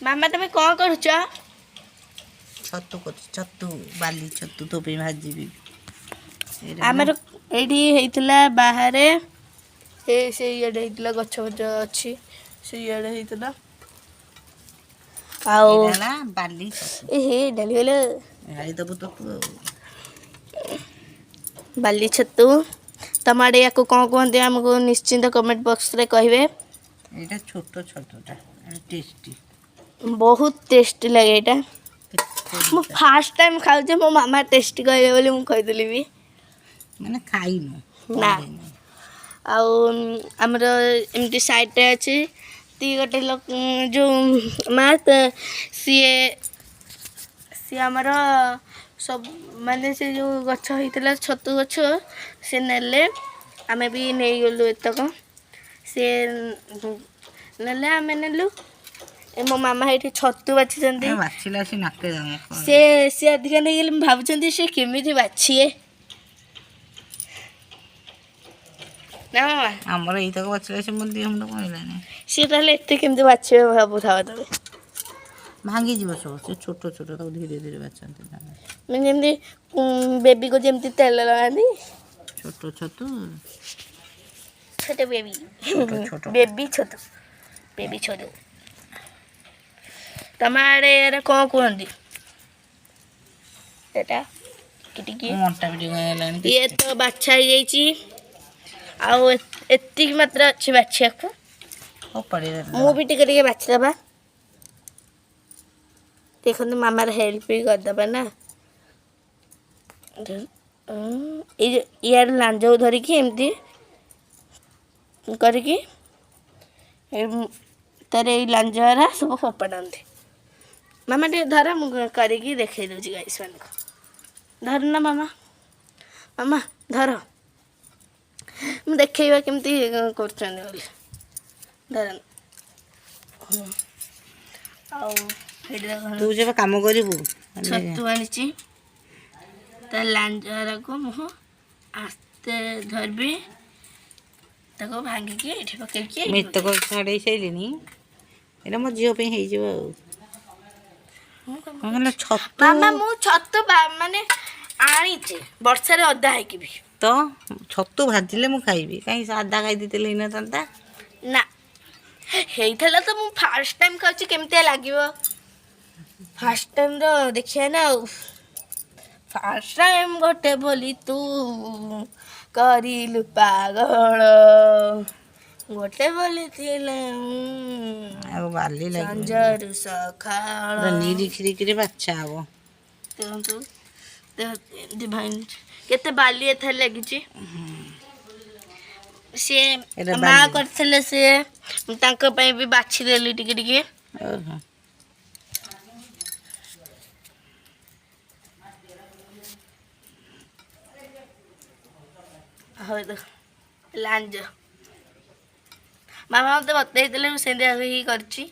ମାମା, ତମେ କ'ଣ କରୁଛ? ଛତୁ କରୁଛି, ଛତୁ, ବାଲି ଛତୁ ତୋ ପାଇଁ ଭାଜିବି। ଏଇଟା ଆମର ଏଇଠି ହେଇଥିଲା ବାହାରେ, ଏ ସେ ଇଆଡ଼େ ହେଇଥିଲା, ଗଛ ଫଛ ଅଛି, ସେ ଇଆଡ଼େ ହେଇଥିଲା ଆଉ ଏଇଟା ହେଲା ବାଲି ଛତୁ। ଏ ହେ, ଢାଳିଗଲା। ଢାଳି ଦବୁ ତୁ ଆଉ। ବାଲି ଛତୁ, ତମ ଆଡ଼େ ୟାକୁ କ'ଣ କୁହନ୍ତି, ଆମକୁ ନିଶ୍ଚିନ୍ତ କମେଣ୍ଟ ବକ୍ସରେ କହିବେ। ଏଇଟା ଛୋଟ ଛତୁଟା, ଟେଷ୍ଟି। ବହୁତ ଟେଷ୍ଟି ଲାଗେ ଏଇଟା। ମୁଁ ଫାର୍ଷ୍ଟ ଟାଇମ୍ ଖାଉଛି। ମୋ ମାମା ଟେଷ୍ଟି କହିବେ ବୋଲି ମୁଁ କହିଦେଲି ବି। ମାନେ ଖାଇନୁ? ନା। ଆଉ ଆମର ଏମିତି ସାଇଡ଼୍ରେ ଅଛି ତି ଗୋଟେ ଲୋକ, ଯେଉଁ ମା ତ, ସିଏ ସିଏ ଆମର ସବୁ, ମାନେ ସେ ଯେଉଁ ଗଛ ହେଇଥିଲା ଛତୁ ଗଛ, ସେ ନେଲେ, ଆମେ ବି ନେଇଗଲୁ ଏତକ। ସିଏ ନେଲେ, ଆମେ ନେଲୁ। ଏ ମୋ ମାମା ଏଇଠି ଛତୁ ବାଛିଛନ୍ତି। ବାଛିଲା ସେ ନାକେ ଦମ। ସେ ସିଏ ଅଧିକା ନେଇଗଲେ, ଭାବୁଛନ୍ତି ସେ କେମିତି ବାଛିଏ ନା ମାମା? ଆମର ଏଇତକ ବାଛିଲା ସେ, ମୋ ଦିହ ମୁଣ୍ଡ କଣ ହେଲାନି। ସିଏ ତାହେଲେ ଏତେ କେମିତି ବାଛିବେ ଭାବୁଥାଅ ତମେ। ଭାଙ୍ଗିଯିବ ସବୁ। ସେ ଛୋଟ ଛୋଟ, ତାକୁ ଧୀରେ ଧୀରେ ବାଛନ୍ତି ନା। ମାନେ ଯେମିତି ବେବିକୁ ଯେମିତି ତେଲ ଲଗାନ୍ତି। ଛୋଟ ଛତୁ। ଛୋଟ ବେବି। ଛୋଟ ଛୋଟ। ବେବି ଛତୁ, ବେବି ଛତୁ। ତମ ଆଡ଼େ ଏରା କ'ଣ କୁହନ୍ତି? ଏଟା ଟିକେ ଟିକେ। ମୋ ଅଣ୍ଟା ବି ଟିକେ ହେଲାଣି। ଇଏ ତ ବାଛା ହେଇଯାଇଛି, ଆଉ ଏତିକି ମାତ୍ର ଅଛି ବାଛିବାକୁ। ଫୋପାଡ଼ି। ମୁଁ ବି ଟିକେ ଟିକେ ବାଛିଦେବା। ଦେଖନ୍ତୁ, ମାମାର ହେଲ୍ପ ବି କରିଦେବା ନା। ଏଇ ଯୋଉ ଇଆଡ଼େ ଲାଞ୍ଜକୁ ଧରିକି ଏମିତି କରିକି ତାର ଏଇ ଲାଞ୍ଜରା ସବୁ ଫୋପାଡ଼ନ୍ତି। ମାମା, ଟିକେ ଧର, ମୁଁ କରିକି ଦେଖେଇ ଦେଉଛି ଗାଇସ୍ ମାନଙ୍କୁ। ଧର ନା ମାମା, ମାମା ଧର, ମୁଁ ଦେଖେଇବା କେମିତି କରୁଛନ୍ତି ବୋଲି। ଧର। ଆଉ ଏଇଠି ଦେଖନ୍ତୁ। ତୁ ଯେବେ କାମ କରିବୁ ଛତୁ ଆଣିଛି, ତା ଲାଞ୍ଜରାକୁ ମୁଁ ଆସ୍ତେ ଧରିବି, ତାକୁ ଭାଙ୍ଗିକି ଏଇଠି ପକେଇକି ମୁଁ ଏଇଠି ଏତକ ଛାଡ଼େଇ ସାରିଲିଣି। ଏଇଟା ମୋ ଝିଅ ପାଇଁ ହେଇଯିବ। ଆଉ ମୁଁ କଣ କଣ କହିଲ ଛତୁ? ମାମା, ମୁଁ ଛତୁ ମାନେ ଆଣିଛି ବର୍ଷାରେ ଓଦା ହେଇକି ବି। ତ ଛତୁ ଭାଜିଲେ ମୁଁ ଖାଇବି। କାହିଁ ସାଦା ଖାଇ ଦେଇଥିଲେ ହେଇନଥାନ୍ତା? ନା, ହେଇଥିଲା ତ। ମୁଁ ଫାର୍ଷ୍ଟ ଟାଇମ୍ ଖାଉଛି, କେମିତିଆ ଲାଗିବ ଫାର୍ଷ୍ଟ ଟାଇମ୍ର ଦେଖିବା ନା। ଆଉ ଫାର୍ଷ୍ଟ ଟାଇମ୍ ଗୋଟେ ବୋଲି ତୁ କରିଲୁ ପାଗଳ, ଗୋଟେ ବୋଲି ଥିଲେ ଆଉ ବାଲି ଲାଗିବ। ସଞ୍ଜରୁ ସକାଳ। ନିରିଖିରିକିରି ବାଛା ହବ। ଦେଖନ୍ତୁ, ଏମିତି ଭାଙ୍ଗି କେତେ ବାଲି ଏଥିରେ ଲାଗିଛି। ସିଏ ଏଇଟା ମା ବାଲି। କରିଥିଲେ, ସିଏ ତାଙ୍କ ପାଇଁ ବି ବାଛିଦେଲି ଟିକେ ଟିକେ। ଓହୋ। ହଉ, ଦେଖ ଲାଞ୍ଜ। ମାମା ମୋତେ ବତେଇଥିଲେ, ମୁଁ ସେମିତି ହିଁ କରିଛି।